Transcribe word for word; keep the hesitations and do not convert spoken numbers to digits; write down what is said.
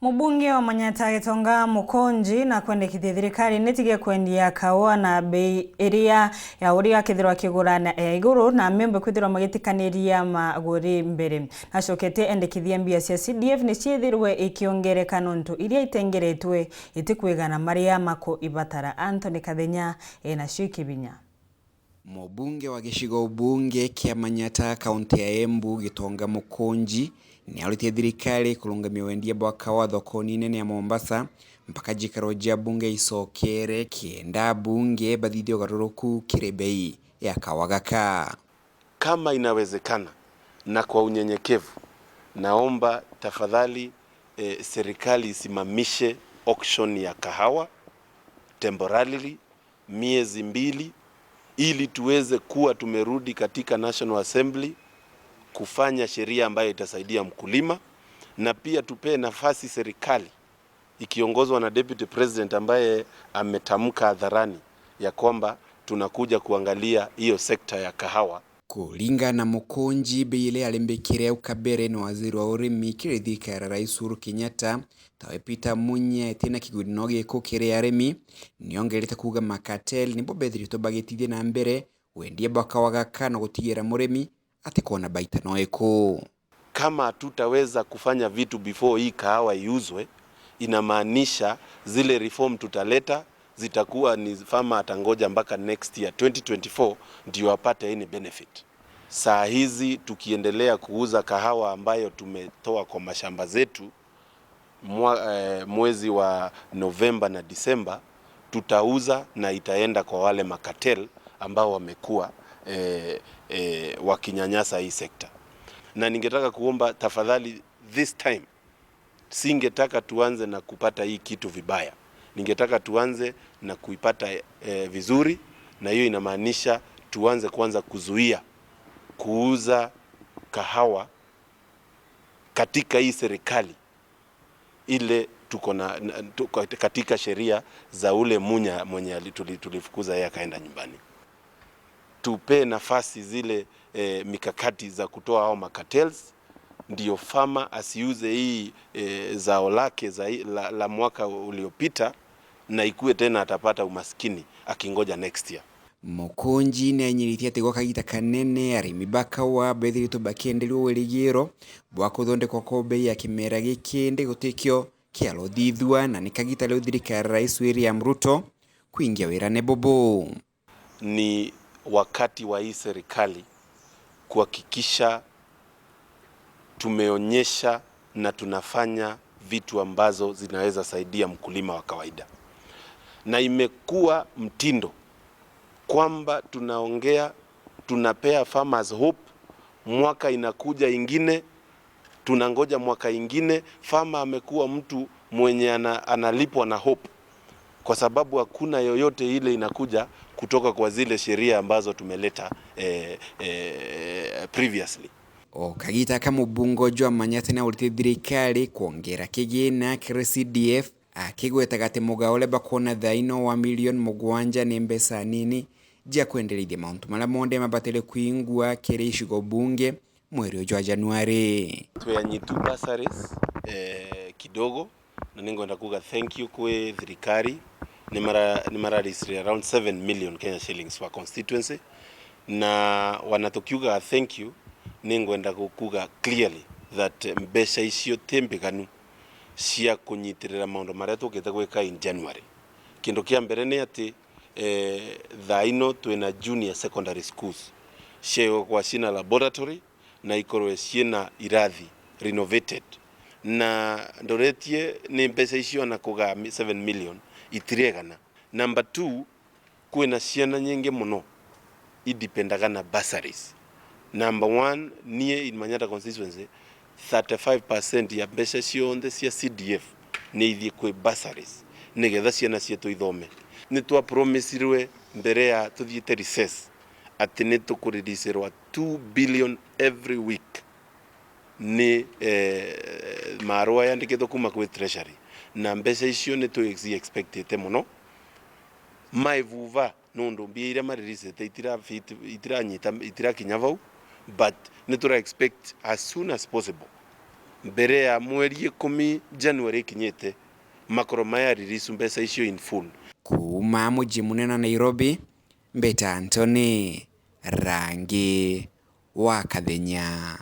Mubunge wa Manyatta Gitonga Mukunji na kwendekithia thirikari nitige kwendia kaua na bei iria ya uria akithirwa akigura na ya iguru, na amembe kwithirwa magitikaniria maguri mbere. Nacoketie endekithia mbia cia C D F niciithirwe ikiongereka nontu iria itengeretwe itikwigana maria maku ibatara. Anthony Kathenya ena cio ikibinya. Mubunge wa gicigo bunge kia Manyatta, kaunti ya Embu, Gitonga Mukunji, niauritie thirikari kurungamia wendia bwa kawa thokoni nene ya Mombasa mpaka jikaro jia bunge icokere, kenda bunge bathithie ugaruruku kiri bei ya kawa gaka. Kama inawezekana, na kwa unyenyekevu, naomba tafadhali, eh, serikali isimamishe auction ya kahawa temporarily, miezi mbili, ili tuweze kuwa tumerudi katika National Assembly kufanya sheria ambayo itasaidia mkulima, na pia tupee nafasi serikali ikiongozwa na Deputy President ambaye ametamka hadharani ya kwamba tunakuja kuangalia hiyo sekta ya kahawa. Kuringana na Mukunji, bei iria yarimbikire au kabere ni waziri wa urimi kiri thirikari ya Rais Uhuru Kenyatta, tawe Peter Munya, itina kiguni no giku kiri arimi, niongerete kuuga makartel nibo bethiritwe bagitithia na mbere wendia bwa kawa gaka na gutigira murimi atikwona baita no iku. Kama hatutaweza kufanya vitu before hii kahawa iuzwe, inamaanisha zile reform tutaleta zitakuwa ni farmer atangoja mpaka next year, twenty twenty-four, ndio apate any benefit. Saa hizi tukiendelea kuuza kahawa ambayo tumetoa kwa mashamba zetu mwa-, eh, mwezi wa Novemba na Disemba, tutauza na itaenda kwa wale makartel ambao wamekuwa, eh, eh, wakinyanyasa hii sekta. Na ningetaka kuomba tafadhali, this time, singetaka tuanze na kupata hii kitu vibaya. Ningetaka tuanze na kuipata, eh, vizuri, na hiyo inamaanisha tuanze kwanza kuzuia kuuza kahawa katika hii serikali ile tuko na, na, tuko katika sheria za ule Munya mwenye ali-, tuli-, tulifukuza yeye akaenda nyumbani. Tupee nafasi zile, eh, mikakati za kutoa hao makartels, ndio farmer asiuze hii, eh, zao lake za hii, la, la mwaka uliopita, na ikue tena atapata umaskini akingoja next year. Mukunji ni anyiritie ati gwa kagita kanene arimi ba kawa bethiritwe bakienderua wirigiro bwa kuthondekwa kwa bei ya kimera giki, indi gutikio kiaruthithua, na ni kagita riu thirikari ya Rais William Ruto kwingia wirane bubu. Ni wakati wa hii serikali kuhakikisha tumeonyesha na tunafanya vitu ambazo zinaweza saidia mkulima wa kawaida. Na imekuwa mtindo kwamba tunaongea, tunapea farmers hope, mwaka inakuja ingine, tunangoja mwaka ingine. Farmer amekuwa mtu mwenye ana-, analipwa na hope, kwa sababu hakuna yoyote ile inakuja kutoka kwa zile sheria ambazo tumeleta, eh, eh, previously. O kagita ka mubunge uju wa Manyatta ni auritie thirikari kwongera kigina kiri C D F, akigwetaga ati mugao uria bakwona thaino wa milioni mugwanja ni mbeca nini cia kwenderithia mauntu maria monthe mabataire kwingwa kiri icigo bunge mweri uju wa Januari. Tweanyitu bursaries, eh, kidogo, na ningwenda kuga thank you kwi thirikari. Ni mara-, ni mararisire around seven million Kenya shillings per constituency, na wana tukiuga thank you, ningwenda kuga clearly that mbeca icio ti mbiganu cia kunyitirira maundu maria tukite gwika in January. Kindu kia mbere ni ati, eh, thaa ino twina junior secondary schools ciegwe kwa cina laboratory na ikorwe ciina irathi renovated. Na ndoretie ni mbeca icio na kugaa mi-, seven million itiregana. Number two, kwina ciana nyingi muno idependaga na bursaries. Number one, nie in Manyatta constituency, thirty-five percent ya mbeca cionthe cia C D F ni ithii kwi bursaries, nigetha ciana cietu ithome. Ni twapromisirwe mbere ya tuthiite recess ati ni tukureleaserwa two billion every week ni, eh, marua yandikitwe kuma kwi treasury, na mbeca icio ni tu-, expectite muno. Maivuva nundu mbia iria mareleasete itira fit-, itiranyita, itirakinya vau, but ni tura expect as soon as possible Mbere ya mweri ikumi January ikinyite, makoro maya release mbeca icio in full. Kuuma mucii munene wa Nairobi, mbeta Anthony Rangi wa Kathenya.